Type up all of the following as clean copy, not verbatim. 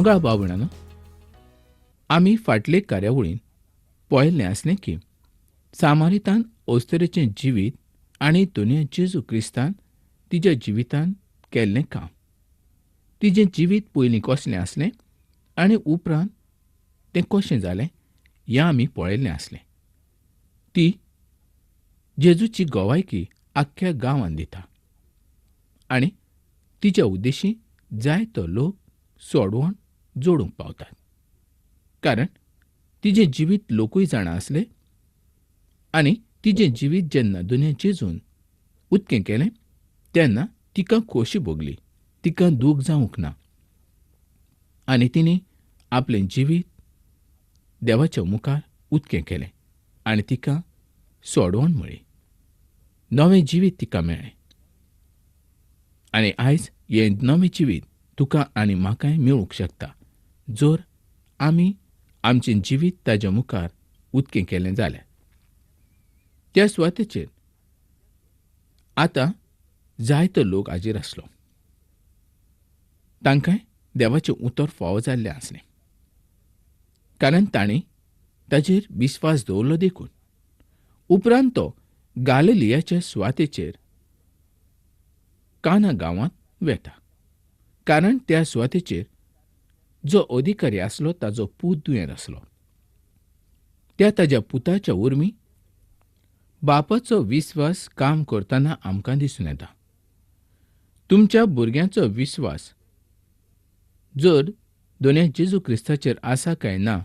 मोगाळ भाव भयणांनो, आमी फाटले कार्यावळीन पळयल्लें आसलें की सामारितान अस्तरेचें जिवीत आनी दोनया जेजू क्रिस्तान तिज्या जिवितान केल्लें काम, तिजें जिवीत पयलीं कसलें आसलें आनी उपरांत तें कशें जालें हें आमी पळयल्लें आसलें. ती जेजूची गवायकी आख्ख्या गांवान दिता आनी तिच्या उद्देशी जायतो लोक सोडवण जोडूंक पावतात, कारण तिजें जिवीत लोकूय जाणा आसले आनी तिजें जिवीत जेन्ना दुनिया जेजून उदकें केलें तेन्ना तिका खोशी भोगली, तिका दूख जावंक ना आनी तिणें आपलें जिवीत देवाच्या मुखार उदकें केलें आनी तिका सोडवण मेळ्ळी, नवें जिवीत तिका मेळ्ळें. आनी आयज हें नवें जिवीत तुका आनी म्हाकाय मेळूंक शकता जर आमी आमचें जिवीत ताज्या मुखार उदकें केलें जाल्यार. त्या सुवातेचेर आतां जायतो लोक हाजीर आसलो, तांकांय देवाचें उतर फावो जाल्लें आसलें, कारण तांणी ताजेर विस्वास दवरलो देखून. उपरांत तो गालिलियाच्या सुवातेचेर काना गांवांत वेता, कारण त्या सुवातेचेर जो अधिकारी आसलो ताजो पूत दुयेंत आसलो. त्या ताज्या पुताच्या उर्मी बापाचो विस्वास काम करतना आमकां दिसून येता. तुमच्या भुरग्यांचो विस्वास जर दोनया जेजू क्रिस्ताचेर आसा काय ना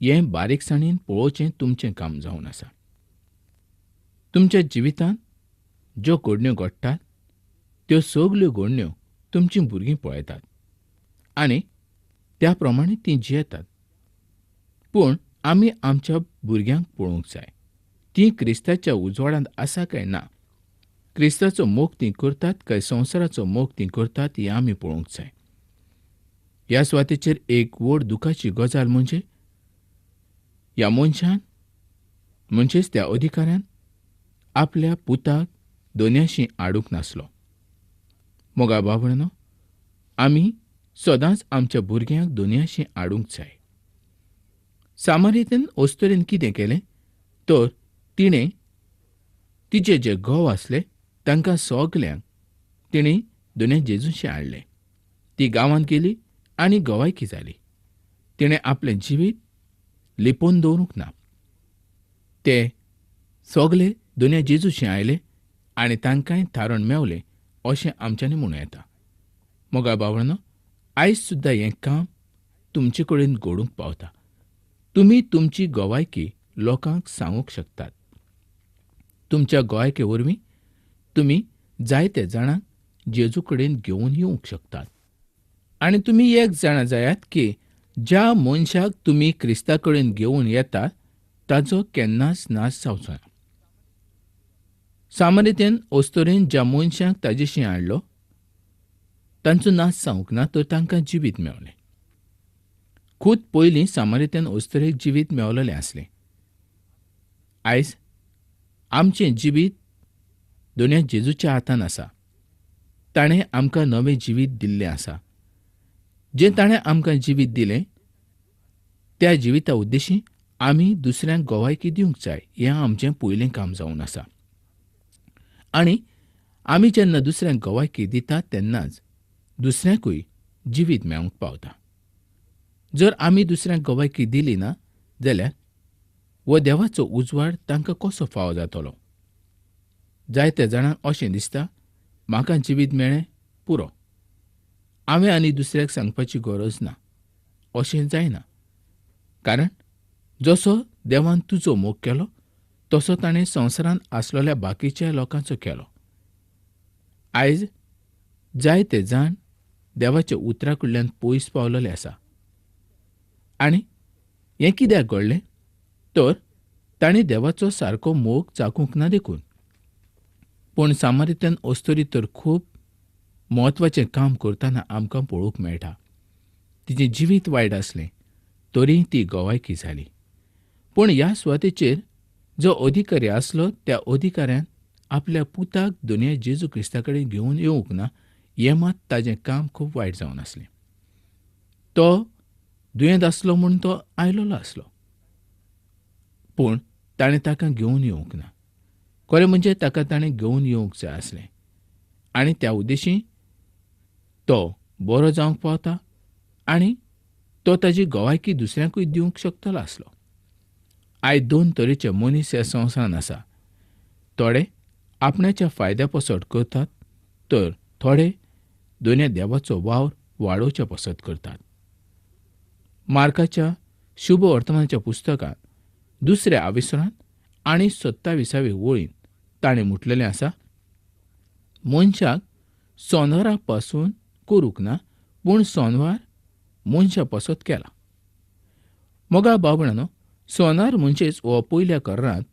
हें बारीकसाणेन पळोवचें तुमचें काम जावन आसा. तुमच्या जिवितांत ज्यो घडण्यो घडटात त्यो सगल्यो घडण्यो तुमचीं भुरगीं पळयतात आनी त्या प्रमाणे तीं जियेतात. पूण आमी आमच्या भुरग्यांक पळोवंक जाय, तीं क्रिस्ताच्या उजवाडांत आसा काय ना, क्रिस्ताचो मोग तीं करतात काय संवसाराचो मोग तीं करतात हें आमी पळोवंक जाय. ह्या सुवातेचेर एक व्हड दुखाची गजाल म्हणजे ह्या मनशान म्हणजेच त्या अधिकाऱ्यान आपल्या पुताक दोनयाशी हाडूंक नासलो. मोगा बाबड्यांनो, आमी सदांच आमच्या भुरग्यांक दोनयाशी हाडूंक जाय. सामारियेन अस्तुरेन कितें केलें तर तिणें तिचे जे घोव आसले तांकां सगल्यांक तिणें दोनया जेजूशी हाडले. ती गांवांत गेली आनी गवायकी जाली. तिणें आपलें जिवीत लिपोवन दवरूंक ना. ते सगले दोनया जेजूशी आयले आनी तांकांय थारण मेवलें अशें आमच्यांनी म्हणूं येता. मोगा बावळनो, आयज सुद्दां हें काम तुमचे कडेन घडूंक पावता. तुमी तुमची गवायकी लोकांक सांगूंक शकतात. तुमच्या गवायके वरवीं तुमी जायते जाणांक जेजू कडेन घेवन येवंक शकतात. आनी तुमी एक जाणा जायात की ज्या मनशाक तुमी क्रिस्ता कडेन घेवन येतात ताचो केन्नाच नाश जावचो ना. सामान्यतेन अस्तुरेन ज्या मनशाक ताजेशी हाडलो तांचो नाश जावंक ना तर तांकां जिवीत मेवलें. खूद पयलीं सामान्यतेन अस्तुरेक जिवीत मेवलेलें आसलें. आयज आमचें जिवीत दोनया जेजूच्या हातान आसा. ताणें आमकां नवें जिवीत दिल्लें आसा. जें ताणें आमकां जिवीत दिलें त्या जिविता उद्देशी आमी दुसऱ्यांक गवायकी दिवंक जाय हें आमचें पयलें काम जावन आसा. आनी आमी जेन्ना दुसऱ्यांक गवायकी दितात तेन्नाच दुसऱ्यांकूय जिवीत मेळूंक पावता. जर आमी दुसऱ्यांक गवायकी दिली ना जाल्यार हो देवाचो उजवाड तांकां कसो फावो जातलो? जायत्या जाणांक अशें दिसता, म्हाका जिवीत मेळ्ळें पुरो, हांवें आनी दुसऱ्याक सांगपाची गरज ना. अशें जायना, कारण जसो देवान तुजो मोग केलो तसो ताणें संवसारांत आसलेल्या बाकीच्या लोकांचो केलो. आयज जायते जाण देवाच्या उतरा कडल्यान पयस पावलेले आसा. आनी हें कित्याक घडलें तर ताणें देवाचो सारको मोग चाकूंक ना देखून. पूण सामारियन अस्तुरी तर खूब म्हत्वाचें काम करतना आमकां पळोवंक मेळटा. तिचें जिवीत वायट आसलें तरी ती गवायकी जाली. पूण ह्या सुवातेचेर जो अधिकारी आसलो त्या अधिकाऱ्यान आपल्या पुताक दोनया जेजू क्रिस्ता कडेन घेवन येवंक ना हें मात ताजें काम खूब वायट जावन आसलें. तो दुयेंत आसलो म्हूण तो आयलोलो आसलो, पूण ताणें ताका घेवन येवंक ना. खरें म्हणजे ताका ताणें घेवन येवंक जाय आसलें आनी त्या उद्देशी तो बरो जावंक पावता आनी तो ताजी गवायकी दुसऱ्यांकूय दिवंक शकतलो आसलो. आयज दोन तरेचे मनीस ह्या संवसारांत आसा. थोडे आपणाच्या फायद्या पसत करतात तर थोडे दोनया देवाचो वावर वाडोवच्या पसत करतात. मार्काच्या शुभ वर्तमानाच्या पुस्तकांत दुसऱ्या आविसरांत आनी 27वे वळींत ताणें म्हटलेलें आसा, मनशाक सोनवारा पासून करूंक ना, पूण सोनवार मनशा पसत केला. मोगा बाबणानो, सोनार म्हणजेच हो पयल्या करारांत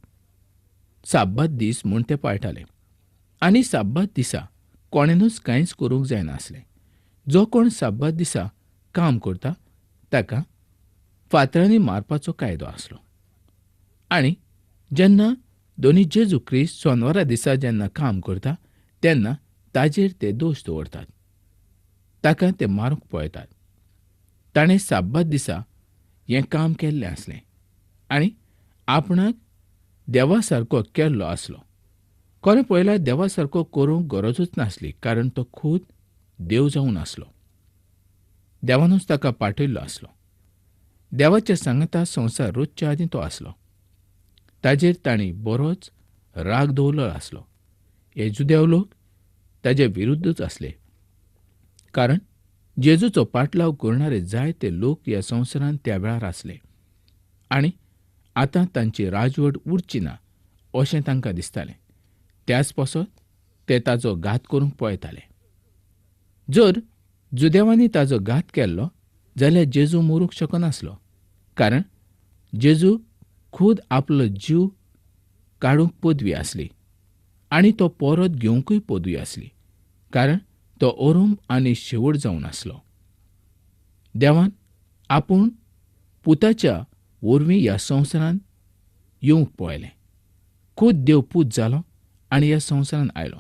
साब्बात दीस म्हूण ते पाळटाले आनी साब्बात दिसा कोणेनूच कांयच करूंक जायनासलें. जो कोण साब्बात दिसा काम करता ताका फातरांनी मारपाचो कायदो आसलो. आनी जेन्ना दोनी जेजू क्रिस्त सोनवारा दिसा जेन्ना काम करता तेन्ना ताजेर ते दोश दवरतात, ताका ते मारूंक पळयतात. ताणें साब्बात दिसा हें काम केल्लें आसलें आनी आपणाक देवा सारको केल्लो आसलो. खरें पळयल्यार देवा सारको करूंक गरजूच नासली, कारण तो खूद देव जावन आसलो. देवानूच ताका पाठयल्लो आसलो. देवाच्या सांगाता संवसार रोजच्या आदीं तो आसलो. ताजेर तांणी बरोच राग दवरलो आसलो. हे जुदेव लोक ताजे विरुद्धच आसले, कारण जेजूचो पाटलाव करणारे जायते लोक ह्या संवसारांत त्या वेळार आसले आनी आतां तांची राजवट उरची ना अशें तांकां दिसतालें. त्याच पासत ते ताजो घात करूंक पळयताले. जर जुदेवांनी ताजो घात केल्लो जाल्यार जेजू मरूंक शकनासलो, कारण जेजू खुद आपलो जीव काडूंक पदवी आसली आनी तो परत घेवंकूय पदवी आसली, कारण तो अरूंब आनी शेवट जावन आसलो. देवान आपूण पुताच्या वरवीं ह्या संवसारांत येवंक पळयलें. खुद देव पूत जालो आनी ह्या संवसारांत आयलो.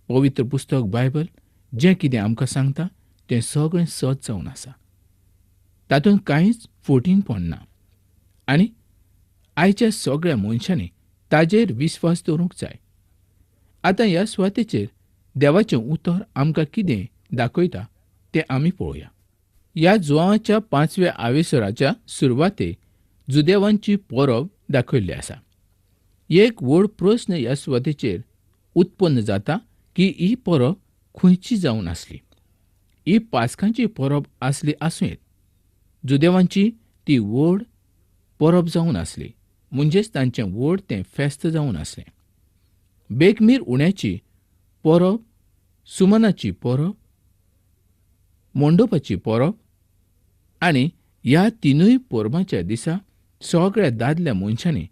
पवित्र पुस्तक बायबल जें कितें आमकां सांगता तें सगळें सत जावन आसा. तातूंत कांयच फटींगपण ना आनी आयच्या सगळ्या मनशांनी ताजेर विस्वास दवरूंक जाय. आतां ह्या सुवातेचेर देवाचें उतर आमकां कितें दाखयता तें आमी पळोवया. ह्या जुवांच्या 5व्या आवेसराच्या सुरवातेक जुदेवांची परब दाखयल्ली आसा. एक व्हड प्रस्न ह्या सुवातेचेर उत्पन्न जाता की ही परब खंयची जावन आसली. ही पास्कांची परब आसली आसूं येत. जुदेवांची ती व्हड परब जावन आसली, म्हणजेच तांचें व्हड तें फेस्त जावन आसलें. बेकमीर उण्याची परब, सुमनाची परब, मंडपाची परब आनी ह्या तिनूय परबांच्या दिसा सगळ्या दादल्या मनशांनी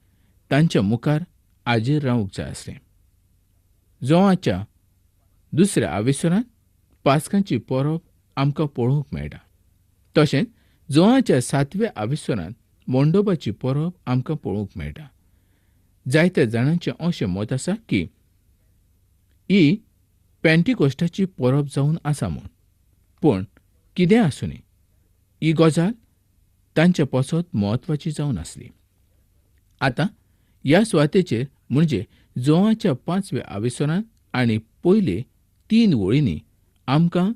तांच्या मुखार हाजीर रावंक जाय आसलें. जोवाच्या दुसऱ्या आवेसरांत पास्कांची परब आमकां पळोवंक मेळटा. तशेंच जोवाच्या 7व्या आवेसरांत मंडपाची परब आमकां पळोवंक मेळटा. जायत्या जाणांचें अशें मत आसा की ही पेंटिकोस्टाची परब जावन आसा म्हूण, पूण कितें आसूं ही गजाल तांचे पासत म्हत्वाची जावन आसली. आतां ह्या सुवातेचेर म्हणजे जोवाच्या 5व्या आवेसरांत आनी पयले 3 वळींनी आमकां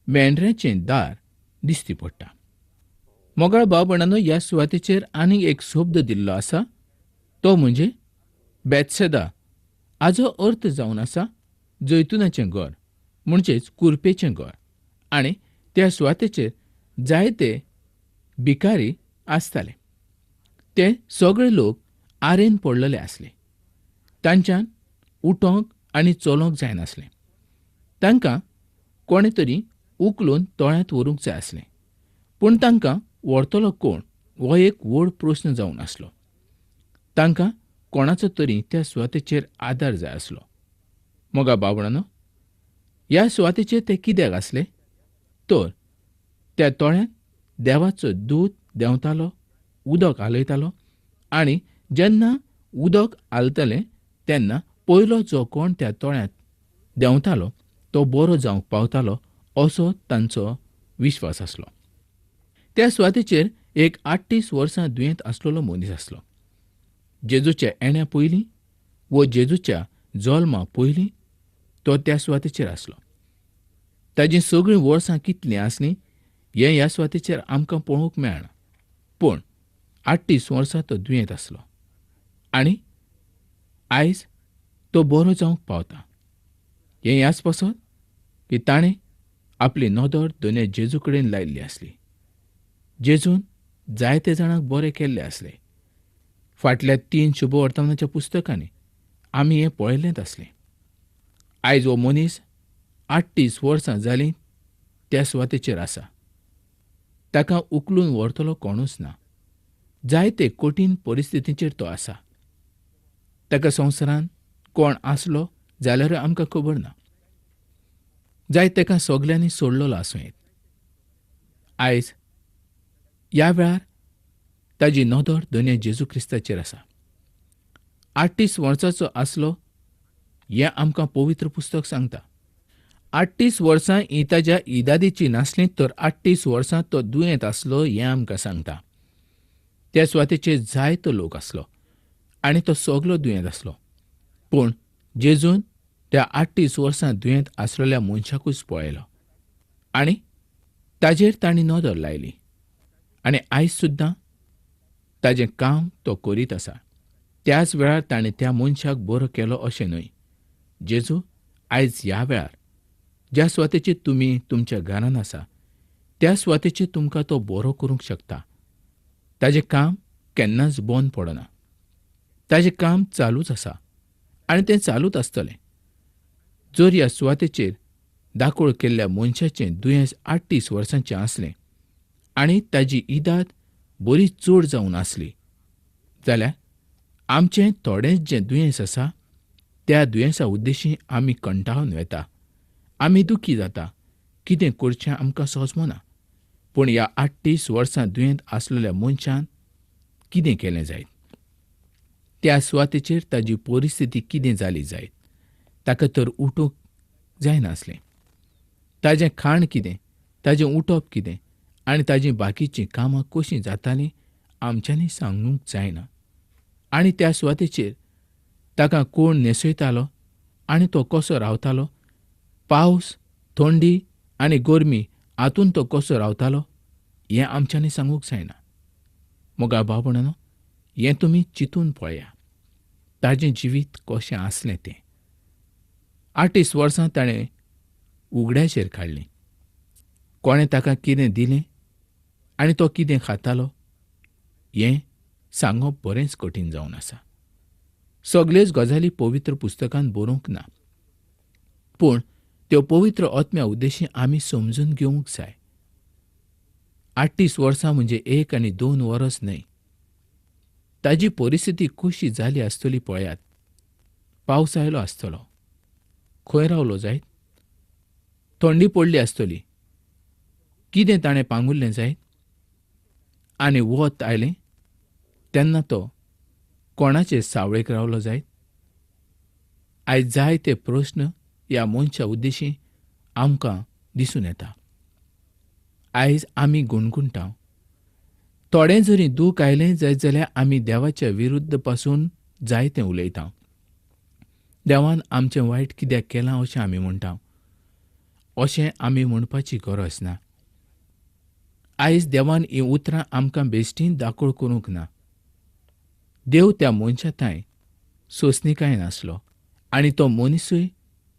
मेंढऱ्याचें दार दिश्टी पडटा. मोगाळ भाव भयणांनो, ह्या सुवातेचेर आनीक एक शब्द दिल्लो आसा, तो म्हणजे बेत्सेदा. हाजो अर्थ जावन आसा जैतुनाचें घर, म्हणजेच कुरपेचें घर. आनी त्या सुवातेचेर जायते भिकारी आसताले. ते सगळे लोक आरेन पडलेले आसले. तांच्यान उठोंक आनी चलोंक जायनासलें. तांकां कोणें तरी उखलून तळ्यांत व्हरूंक जाय आसलें, पूण तांकां व्हरतलो कोण हो एक व्हड प्रस्न जावन आसलो. तांकां कोणाचो तरी त्या सुवातेचेर आदार जाय आसलो. मोगा बाबणानो, ह्या सुवातेचेर ते कित्याक आसले तर त्या तळ्यांत देवाचो दूत देंवतालो, उदक हालयतालो आनी जेन्ना उदक हालतलें तेन्ना पयलो जो कोण त्या तळ्यांत देंवतालो तो बरो जावंक पावतालो असो तांचो विश्वास आसलो. त्या सुवातेचेर एक 38 वर्सां दुयेंत आसलेलो मनीस आसलो. जेजूच्या येण्या पयलीं वो जेजूच्या जल्मा पयलीं तो त्या सुवातेचेर आसलो. ताजीं सगळीं वर्सां कितलीं आसलीं हें ह्या सुवातेचेर आमकां पळोवंक मेळना, पूण 38 वर्सां तो दुयेंत आसलो आनी आयज तो बरो जावंक पावता. हें ह्याच पासत की ताणें आपली नदर दोनूय जेजू कडेन लायिल्ली आसली. जेजून जायते जाणांक बरे केल्ले आसले. फाटल्या 3 शुभवर्तमानाच्या पुस्तकांनी आमी हें पळयल्लेंच आसलें. आयज हो मनीस 38 वर्सां जालीं त्या सुवातेचेर आसा. ताका उखलून व्हरतलो कोणूच ना. जायते कठीण परिस्थितीचेर तो आसा. ताका संवसारान कोण आसलो जाल्यारूय आमकां खबर ना. जाय ताका सगल्यांनी सोडलेलो आसूं येत. आयज ह्या वेळार ताजी नदर दोनूय जेजू क्रिस्ताचेर आसा. 38 वर्सांचो आसलो हें आमकां पवित्र पुस्तक सांगता. 38 वर्सां ही ताज्या इदादीची नासली तर 38 वर्सां तो दुयेंत आसलो हें आमकां सांगता. त्या सुवातेचेर जायतो लोक आसलो आनी तो सगलो दुयेंत आसलो, पूण जेजून त्या 38 वर्सां दुयेंत आसलेल्या मनशाकूच पळयलो आनी ताजेर तांणी नदर लायली आनी आयज सुद्दां ताजें काम तो करीत आसा. त्याच वेळार ताणें त्या मनशाक बरो केलो अशें न्हय. जेजू आयज ह्या वेळार ज्या सुवातेचेर तुमी तुमच्या घरान आसा त्या सुवातेचेर तुमकां तो बरो करूंक शकता. ताजें काम केन्नाच बंद पडना. ताजें काम चालूच आसा आनी तें चालूच आसतलें. जर ह्या सुवातेचेर दाखोळ केल्ल्या मनशाचें दुयेंस 38 वर्सांचें आसलें आनी ताजी इदाद बरी चड जावन आसली जाल्यार आमचें थोडेंच जें दुयेंस आसा त्या दुयेंसा उद्देशी आमी कंटाळून वेता, आमी दुखी जाता, कितें करचें आमकां समजना. पूण ह्या 38 वर्सां दुयेंत आसलेल्या मनशान कितें केलें जायत? त्या सुवातेचेर ताजी परिस्थिती कितें जाली जायत? ताका तर उठूंक जायनासलें. ताजें खाण कितें, ताजें उठप कितें आनी ताजीं बाकीचीं कामां कशीं जातालीं आमच्यांनी सांगूंक जायना. आनी त्या सुवातेचेर ताका कोण न्हेसयतालो आनी तो कसो रावतालो, पावस, थंडी आनी गरमी हातूंत तो कसो रावतालो हें आमच्यांनी सांगूंक जायना. मोगा भाव भयणांनो, हें तुमी चिंतून पळया ताजें जिवीत कशें आसलें तें. 38 वर्सां ताणें उगड्याचेर काडलीं. कोणें ताका कितें दिलें आनी तो कितें खातालो हें सांगप बरेंच कठीण जावन आसा. सगळ्योच गजाली पवित्र पुस्तकान बरोवंक ना, पूण त्यो पवित्र आत्म्या उद्देशी आमी समजून घेवंक जाय. 38 वर्सां म्हणजे 1 आनी 2 वर्स न्हय. ताजी परिस्थिती कशी जाली आसतली पळयात. पावस आयलो आसतलो, खंय रावलो जायत, थंडी पडली आसतली, कितें ताणें पांगुरलें जायत आनी वत आयलें तेन्ना तो कोणाचे सावळेक रावलो जायत? आयज जायते प्रस्न ह्या मनशा उद्देशी आमकां दिसून येता. आयज आमी गुणगुणटा. थोडें जरी दूख आयलें जायत जाल्यार आमी देवाच्या विरुद्ध पासून जायतें उलयता. देवान आमचें वायट कित्याक केलां अशें आमी म्हणटा. अशें आमी म्हणपाची गरज ना. आयज देवान हीं उतरां आमकां बेश्टीन दाखोळ करूंक ना. देव त्या मनशा थांय सोंसणीकाय नासलो आनी तो मनीसूय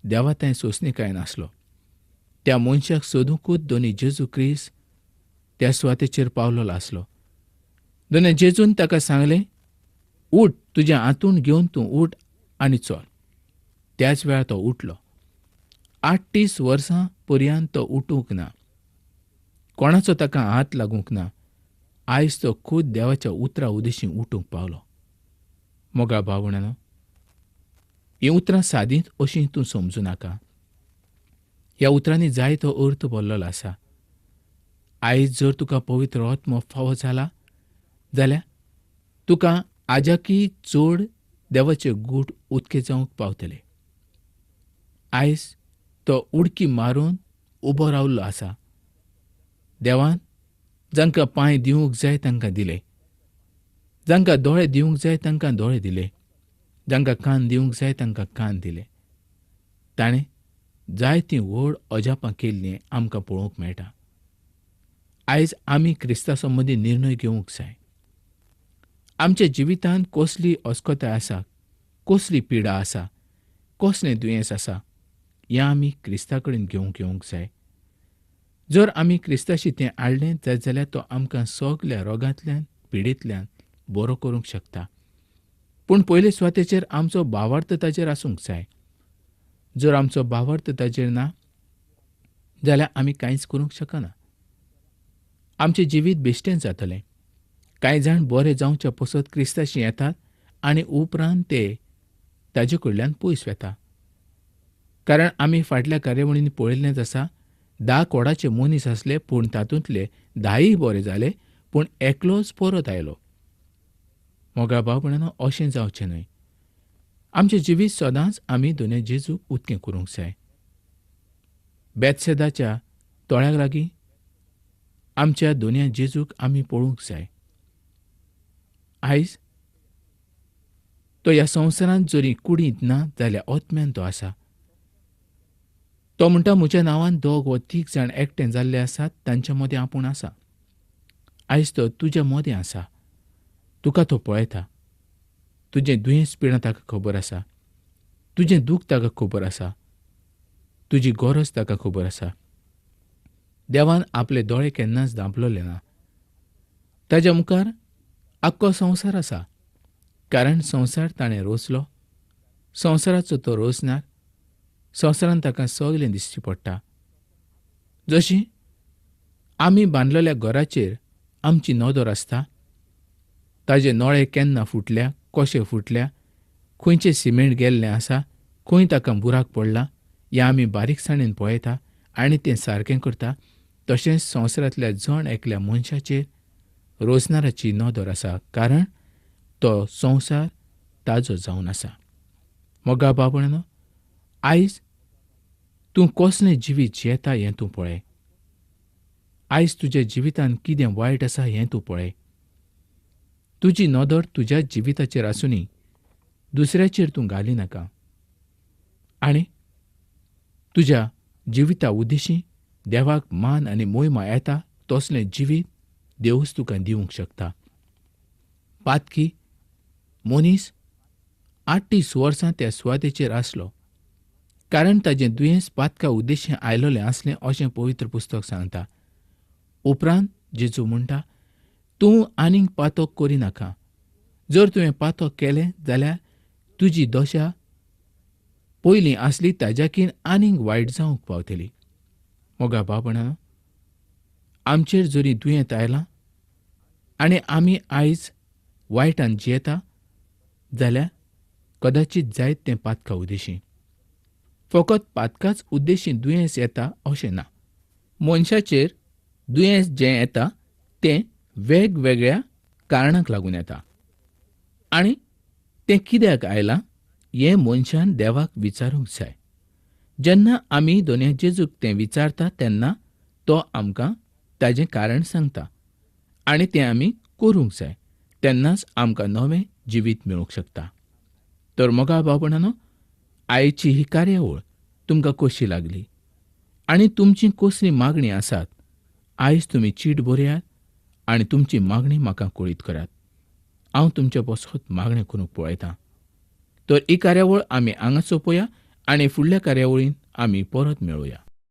देवा थांय सोंसणीकाय नासलो. त्या मनशाक सोदुंकूच दोनी जेजू क्रिस्त त्या सुवातेचेर पावलेलो आसलो. दोनी जेजून ताका सांगलें, उठ, तुजें हांतूण घेवन तूं उठ आनी चल. त्याच वेळार तो उठलो. 38 वर्सां पर्यंत तो उठूंक ना, कोणाचो ताका हात लागूंक ना. आयज तो खूद देवाच्या उतरां उदेशी उठूंक पावलो. मोगा भाव भयणांनो, हीं उतरां सादींच अशीं तूं समजूं नाका. ह्या उतरांनी जायतो अर्थ भरलेलो आसा. आयज जर तुका पवित्र आत्मो फावो जाला जाल्यार तुका आजाकी चड देवाचे गूट उदके जावंक पावतले. आयज तो उडकी मारून उबो रावल्लो आसा. देवान जांकां पांय दिवंक जाय तांकां दिले, जांकां दोळे दिवंक जाय तांकां दोळे दिले, जांकां कान दिवंक जाय तांकां कान दिले. ताणें जायतीं व्हड अजापां केल्लीं आमकां पळोवंक मेळटा. आयज आमी क्रिस्ता संबंदी निर्णय घेवंक जाय. आमच्या जिवितांत कसली अस्कताय आसा, कसली पिडा आसा, कसलें दुयेंस आसा हें आमी क्रिस्ता कडेन घेवंक येवंक जाय. जर आमी क्रिस्ताशी तें हाडलें जायत जाल्यार तो आमकां सगल्या रोगांतल्यान पिडेंतल्यान बरो करूंक शकता. पूण पयले सुवातेचेर आमचो भावार्थ ताचेर आसूंक जाय. जर आमचो भावार्थ ताचेर ना जाल्यार आमी कांयच करूंक शकना. आमचें जिवीत बेश्टेंच जातलें. कांय जाण बरे जावच्या पसत क्रिस्ताशी येतात आनी उपरांत ते ताजे कडल्यान पयस वता. कारण आमी फाटल्या कार्यावळींनी पळयल्लेंच आसा, 10 कोडाचे मनीस आसले पूण तातूंतले 10 बरे जाले, पूण एकलोच परत आयलो. मोगा भाव भयणांनो, अशें जावचें न्हय. आमचें जिवीत सदांच आमी दोनूय जेजूक उदकें करूंक जाय. बेतसेदाच्या तळ्या लागीं आमच्या दोनया जेजूक आमी पळोवंक जाय. आयज तो ह्या संवसारांत जरी कुडींत ना जाल्यार आत्म्यान तो आसा. तो म्हणटा, म्हज्या नांवान 2 वा 3 जाण एकटें जाल्ले आसात तांच्या मदें आपूण आसा. आयज तो तुज्या मदें आसा. तुका तो पळयता. तुजें दुयेंस पिडा ताका खबर आसा, तुजें दूख ताका खबर आसा, तुजी गरज ताका खबर आसा. देवान आपले दोळे केन्नाच धांपलेले ना. ताज्या मुखार आख्खो संवसार आसा, कारण संवसार ताणें रोचलो. संवसाराचो तो रोचणार. संवसारान ताका सगलें दिसचें पडटा. जशी आमी बांदलेल्या घराचेर आमची नदर आसता, ताजे नळे केन्ना फुटल्या, कशे फुटल्या, खंयचें सिमेंट गेल्लें आसा, खंय ताका बुराक पडला हें आमी बारीकसाणेन पळयता आनी तें सारकें करता. तशेंच संवसारांतल्या जण एकल्या मनशाचेर रोजनाराची नदर आसा, कारण तो संवसार ताजो जावन आसा. मोगा बाबणानो, आयज तूं कसलें जिवीत जियेता हें तूं पळय. आयज तुज्या जिवितांत कितें वायट आसा हें तूं पळय. तुजी नदर तुज्या जिविताचेर आसूनी दुसऱ्याचेर तूं घाली नाका. आनी तुज्या जिविता उद्देशी देवाक मान आनी मोहिमा येता तसलें जिवीत देवूच तुका दिवंक शकता. पातकी मनीस 38 वर्सां त्या सुवातेचेर आसलो, कारण ताजें दुयेंस पातका उद्देशी आयलोलें आसलें अशें पवित्र पुस्तक सांगता. उपरांत जेजू म्हणटा, तूं आनीक पातक करिनाका. जर तुवें पातक केलें जाल्यार तुजी दशा पयलीं आसली ताज्याकीन आनीक वायट जावंक पावतली. मोगा बाबणां, आमचेर जरी दुयेंत आयलां आनी आमी आयज वायटान जियेता जाल्यार कदाचित जायत तें पातका उद्देशी. फकत पातकाच उद्देशी दुयेंस येता अशें ना. मनशाचेर दुयेंस जें येता तें वेगवेगळ्या कारणांक लागून येता आनी तें कित्याक आयलां हें मनशान देवाक विचारूंक जाय. जेन्ना आमी दोनया जेजूक तें विचारता तेन्ना तो आमकां ताजें कारण सांगता आनी तें आमी करूंक जाय. तेन्नाच आमकां नवें जिवीत मेळूंक शकता. तर मोगा भाव-भयणांनो, आयची ही कार्यावळ तुमकां कशी लागली आनी तुमची कसली मागणी आसात, आयज तुमी चीट बरयात आनी तुमची मागणी म्हाका कळीत करात. हांव तुमचे पासत मागणें करूंक पळयतां. तर ही कार्यावळ आमी हांगा सोंपोवया आनी फुडल्या कार्यावळींत आमी परत मेळुया.